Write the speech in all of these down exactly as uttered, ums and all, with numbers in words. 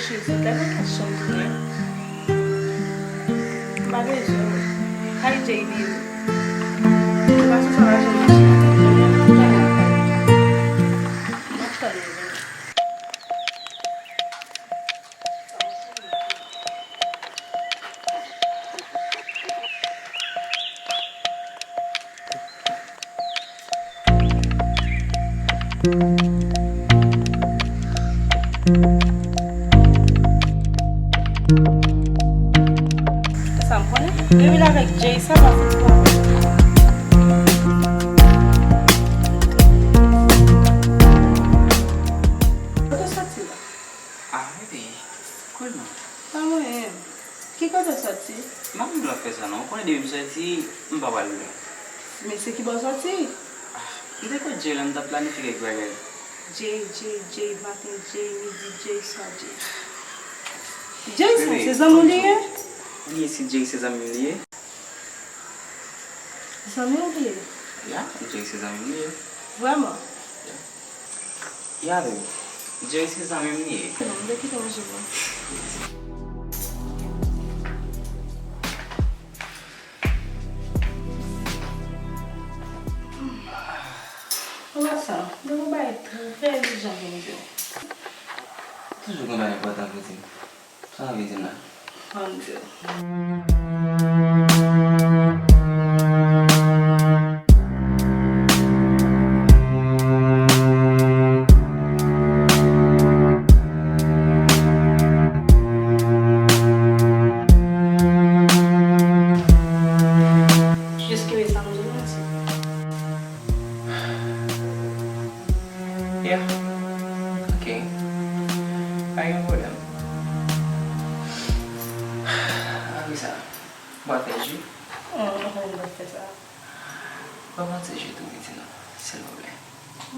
Jezi, gade nan chanm tounen. M pa bezwen w. Kay Jay li ye. Se pa sou sa m ap jwenn machin nan. Jodi a m ap pale. M ap pale. Sa m konnen. Depi l avèk Jay, sa pa fouti pwoblèm. Kote w soti la? Ah, baby, cool non. Pa mwen menm. Ki kote w soti? M pa konn lè w ap fè sa non. Ou konnen depi m soti, m pa pral lwen. Men se ki bò w soti? Ah, m te kot Jay la, m t ap planifye kèk bagay. Jay, Jay, Jay, maten Jay, midi Jay, swa Jay. Jay sa, se zanmi w li ye? Wi, si Jay se zanmi m li ye. Zanmi w li ye? Ya, Jay se zanmi m li ye. Vrèman? Ya. Ya, baby. Jay se zanmi m li ye. Non, m te kite yon jou pou. Kòman sa? Gen yon bagay trè ijan pou m di w. Toujou gen bagay enpòtan pou di m. Sa w anvi di m la? Ann di w. Jis kenbe sa m di w la, ti. Yeah. Ok. Pa gen pwoblèm. Apre sa, w ap fè ji? Non, mwen pa fè sa. Ban m yon ti ji tou, piti non, silvouplè.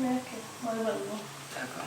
Men ok, mwen al ban l non. Dakò.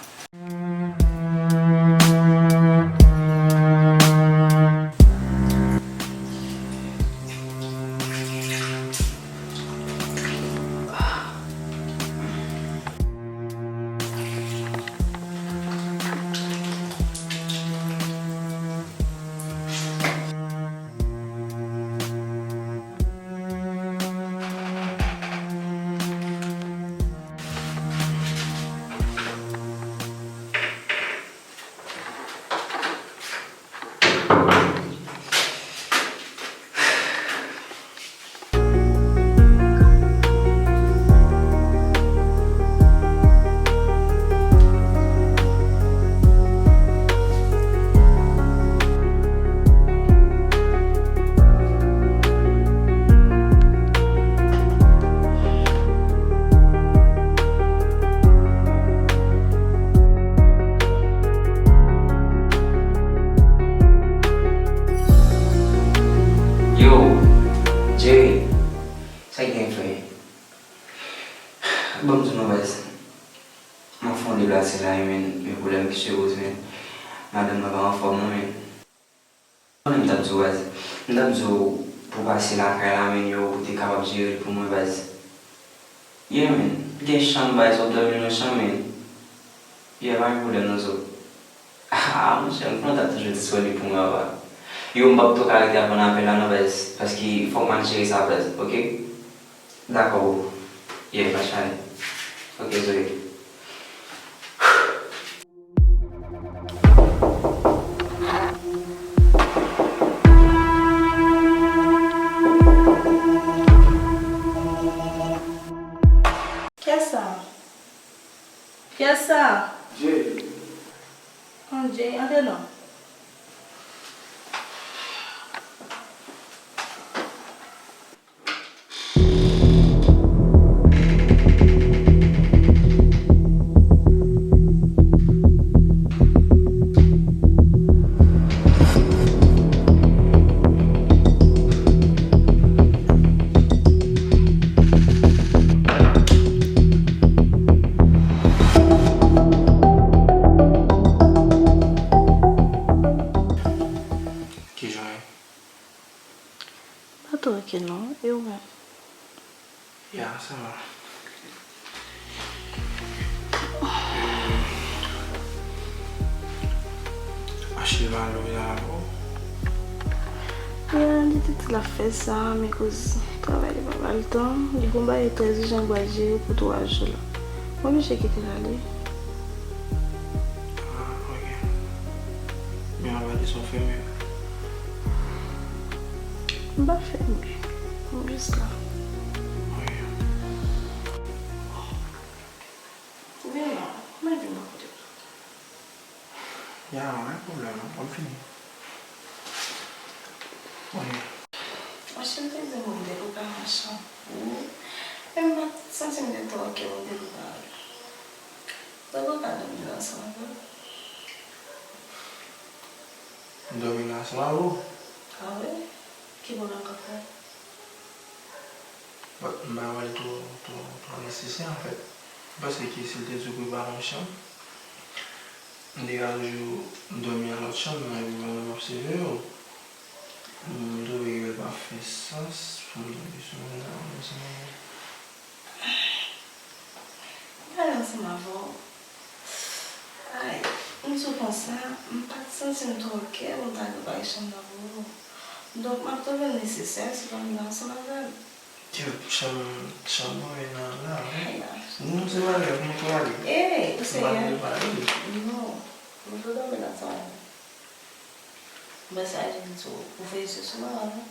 Yo, Jerry, sa k gen frè? Ban m di w non baz. M ap fè yon deplase la wi, men, men pwoblèm ki se woz, men. Madanm nan pa anfòm non, men. Konnen m t ap di w baz. M t ap di w pou w pase lakay la, men, yo, pou w te kapab jere l pou mwen baz. Yeah, men. Gen chanm baz, w ap dòmi nan chanm, men. Yeah, pa gen pwoblèm non, zo. Ah, monchè, m konnen w t ap toujou disponib pou mwen, papa. Yo, m p ap twò ka rete ap rann apèl la non, baz, paske fòk m al jere sa, baz, ok? Dakò, bro. Yeah, pa chale. Ok, Zoe. Kiyès sa? Kiyès sa? Jay. An, Jay, antre non. Kijan w ye? Pa twò oke non, e ou menm? Ya, sa va. Achte Mwen al lopital avè w. Ya, li te di l ap fè sa, men koz travay li pa ba l tan, li gon bagay trè ijan l pral jere pou twa jou la. Mwen oblije kite l ale. Ah, ok. Men an pa di sa w fè m yo. M pa fè m yo. M jis la. Ok. Vin la, mwen vin bò kote w. Ya, anyen pwoblèm non, m fini. Wi. Monchè, m te di moun de pou pa machan. Wi. E m pa t santi m te twò kè moun de pou pa ale. Donk ou ka dòmi la ansanm avè m? M dòmi la ansanm avè w? A wi. Ki pwoblèm k ap fè? But m pa wè l twò, twò, twò nesesè, anfèt. M panse ke si l te di w prepare yon chanm, m te ka toujou dòmi nan lòt chanm nan, epi pandan m ap siveye w. M twouve ke l pa fè sans pou m dòmi sou moun nan, men se mwen menm. M pale ansanm avè w. Ay, m di w konsa, m pa t santi m twò kè pou m ta prepare chanm nan pou ou. Donk, m ap twouve l nesesè si w pa vin ansanm avè m. Ki chanm, chanm mwen nan la, wi. Ay, la. Non, se bagay pou mwen prale. Ey, ou serye? M pa prepare. Non, m vle dòmi la ansanm avè m. Mwen sa di w, ou veye sou mwen, non?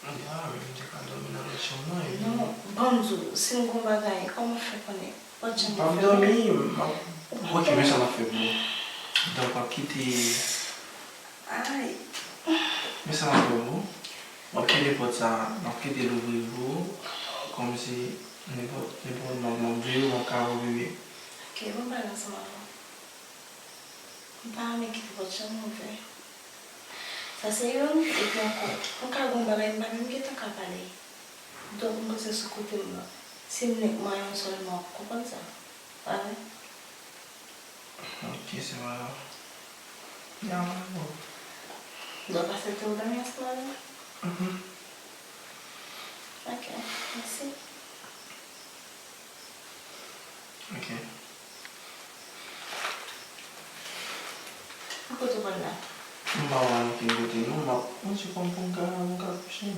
Ya, men m te ka dòmi nan lòt chanm nan, epi. Non, ban m di w, si m gon bagay, kòman w fè konnen? Pòt chanm nan fèmen. M p ap dòmi, m ap, ok, men sa m ap fè pou ou. Donk, m ap kite. Ay. Men sa m ap fè pou ou. M ap kite pòt sa, m ap kite l ouvri pou ou, kòmsi nenpòt, nenpòt, m ap, m ap veye w, m ap ka okipe. Ok, bon, m pral ansanm avè w. M pa renmen kite pòt chanm nan ouvè. Sa se youn, epi ankò, mwen ka gen yon bagay m pa menm gentan ka pale. Donk, m panse sou kote m nan. Si m nek manyen w sèlman, w konprann sa? Pa vre? Ok, se pa grav. Ya, mwen bon. Donk, aksepte w dòmi ansanm avè m? Mhm. Ok, mèsi. Ok. Ki kote w pral la? M pa pral okenn kote non, m ap pran ti kò m pou m ka, pou m ka kouche.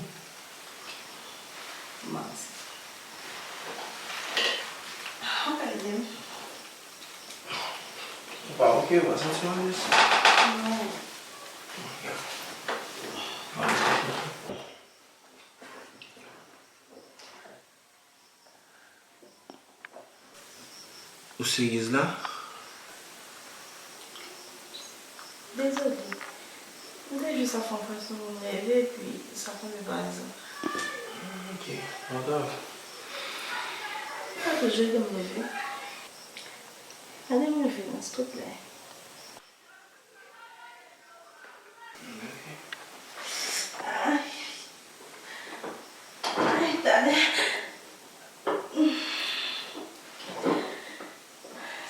Mèsi. Ou ka ede m? Ou pa oke, ou pa santi w alèz? Non. Ok. Ou siryez la? Dezole. M te jis ap fè yon fason pou m leve, epi sa tonbe pa aza. Ok, pa grav. Ou ka toujou ede m leve. Ede m leve non, silvouplè. Ay. Ay, tande.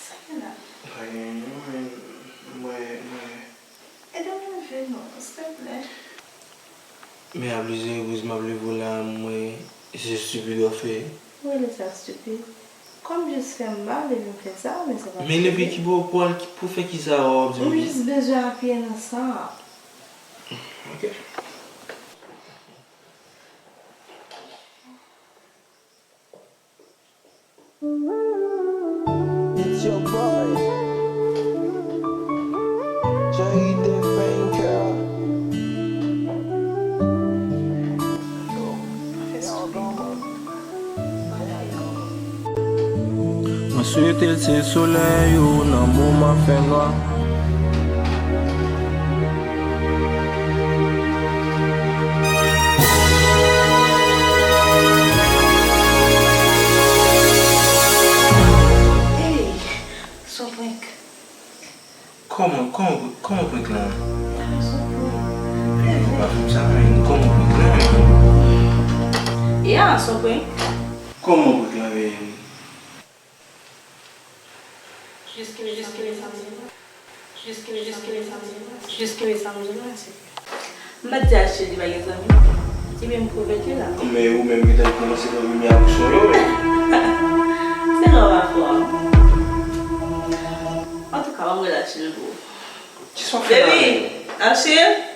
Sa gen la? Pa gen anyen non, men mwen, mwen. Ede m leve non, silvouplè. Men a plizyè repriz m ap leve w la, m wè se stipid w ap fè. Ou rele sa stipid? Kòm jis fè m mal, epi m fè sa, men se pa stipid. Men leve ki bò pou al, pou fè ki sa w ap di m? M jis bezwen apiye nan sa. Ok. It's your boy, Jerry the Banker. Mwen swete l se solèy ou nan moman fènwa. Ey, s on prank. Kòman, kòman, kòman prank lan? Ey, ou pa fè m sa, men kòman prank lan? Ya, s on prank. Kòman prank lan, men? Jis kenbe sa m di w la. Jis kenbe sa m di w la. Jis kenbe sa m di w la, silvouplè. M pa t di Ashley li pa gen zanmi. Ebyen, m pwouve l ke la. Men ou menm gentan kòmanse pran limyè ak son yo, men. Se lè w pa fò. Antouka, ban m rele Ashley pou ou. Kisa w fè la menm? Baby! Achille,